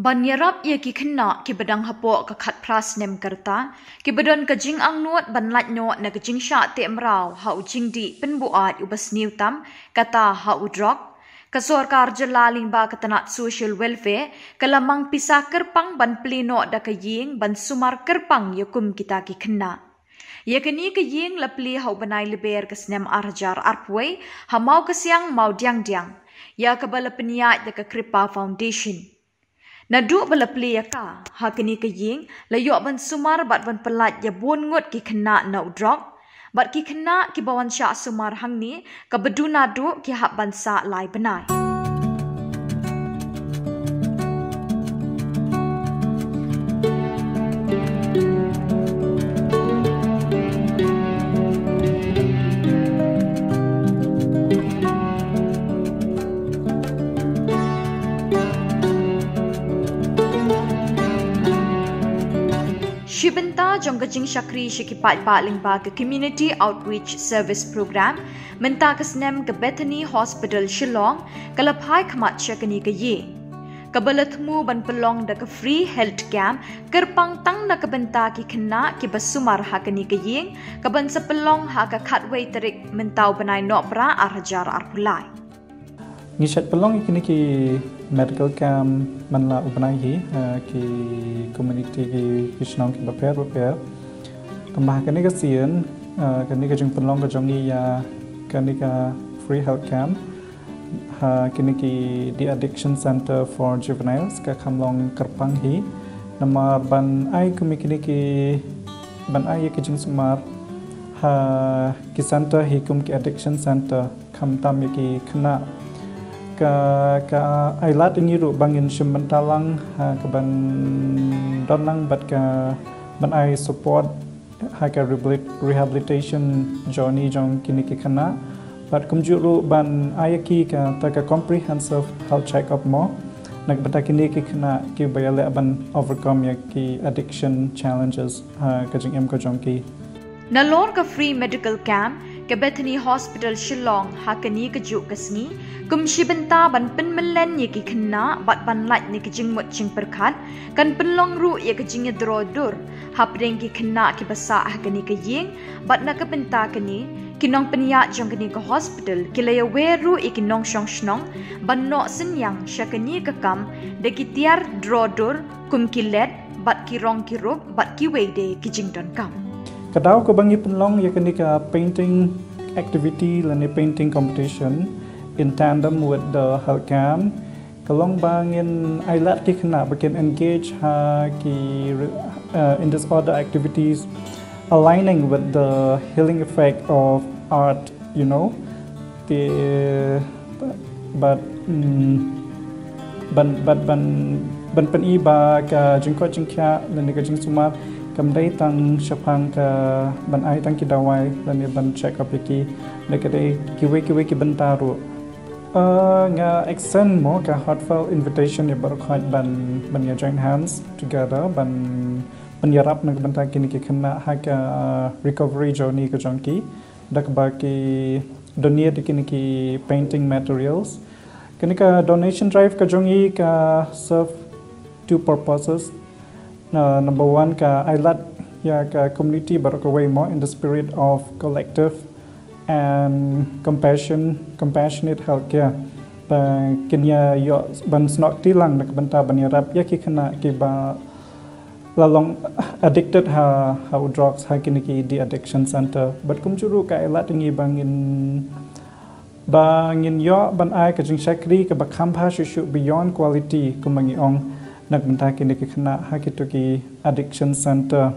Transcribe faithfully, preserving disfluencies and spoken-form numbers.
Ban ïarap ïa ki khynnah kiba dang hapoh ka khatphra snem ka rta, kiba don ka jingangnud ban lait noh na ka jingshah teh mraw ha u jingdih pynbuaid uba sniew tam, kata ha u drok, ka sorkar jylla lyngba ka tnat Social Welfare ka la mang pisa kyrpang ban plie noh da ka ïing ban sumar kyrpang ïa kum kita ki khynnah. Ïa kane ka ïing la plie ha u bnai Lber ka snem ar hajar arphew wei ha Mawkasiang, Mawdiangdiang, ïa kaba la pynïaid da ka Kripa Foundation. Naduh ba la plie ïa ka, ha kane ka ïing la ïoh ban sumar bad ban pyllait ïa bun ngut ki khynnah na u drok, bad ki khynnah kiba wan shah sumar hangne kaba duna naduh ki hap ban sah lai bnai. Shi bynta jong ka jingshakri sha ki paidbah lyngba ka Community Outreach Service Program, mynta ka snem ka Bethany Hospital Shillong ka la phai khmat sha kane ka ïing, kaba la thmu ban pynlong da ka free health camp kyrpang tang na ka bynta ki khynnah kiba sumar ha kane ka ïing, kaban sa pynlong ha ka khatwei tarik mynta u bnai Nohprah ar hajar arphew lai. Ngi shait pynlong ïa kine ki medical camp man la u bnai hi, eh, ki community, ki, ki shnong kiba pher bapher. Tangba ha kane ka sien, eh, kane ka jingpynlong ka jong ngi ïa kane ka free health camp ha kine ki de-addiction center for juveniles ka kham long kyrpang hi. Namar ban ai kum ïa kine ki, ban ai ïa ki jingsumar ha ki center hi kum ki addiction center, khamtam ïa ki khynnah. Ka, ka ai lad ïa ngi ruh ba ngin shim bynta lang, ha, kaban don lang bad kaban ai support ha ka rehabilit-, rehabilitation journey jong kine ki khynnah. Bad kumjuh ruh ban ai ïa ki kata ka comprehensive health check-up mo, na ka bynta kine ki khynnah kiba ïaleh ban overcome ïa ki addiction challenges ha ka jingim ka jong ki. Nalor ka free medical camp, ka Bethany Hospital Shillong ha kane kajuh ka sngi kum shi bynta ban pynmyllen ïa ki khynnah bad ban lait na ki jingmut jingpyrkhat, kan pynlong ruh ïa ka jingïadro dur hapdeng ki khynnah kiba sah ha kane ka ïing, bad na ka bynta kane, ki nongpynïaid jong kane ka hospital ki la ïawer ruh ïa ki nongshong shnong ban noh synñiang sha kane ka kam da ki tiar droh dur kum ki led bad ki rong ki rup bad kiwei de ki jingdonkam. Ka daw kaba ngi pynlong ïa kane ka painting activity lane painting competition in tandem with the health camp ka long ba ngin ai lad ki khynnah ba kin engage ha ki, uh, in disorder activities aligning with the healing effect of art, you know. Te, bad, mm, ban, bad ban, ban pyni ba ka jingkoit jingkhiah lane ka jingsumar kam dei tang shaphang kaban ai tang ki dawai lane ban check up ïa ki, da ka dei kiwei kiwei ki bynta ruh. Uh, nga extend mo ka heartfelt invitation ïa baroh khoit ban, ban ïa join hands together ban, ban ïarap na ka bynta kine ki khynnah ha ka recovery journey ka jong ki, da kaba ki donate ïa kine ki painting materials. Kane ka donation drive ka jong ngi ka serve two purposes. Na, number one, ka ai lad ïa ka community baroh kawei mo in the spirit of collective and compassion, compassionate healthcare. Ba kin ïa ïoh ban snoh kti lang na ka bynta ban ïarap ïa ki khynnah kiba la long addicted ha, ha u drugs ha kine ki de-addiction center. Bad kumjuh ruh ka ai lad ïa ngi ba ngin, ba ngin ïoh ban ai ka jingshakri kaba kham bha shuh shuh beyond quality kumba ngi ong na ka bynta kine ki khynnah ha kito ki addiction center.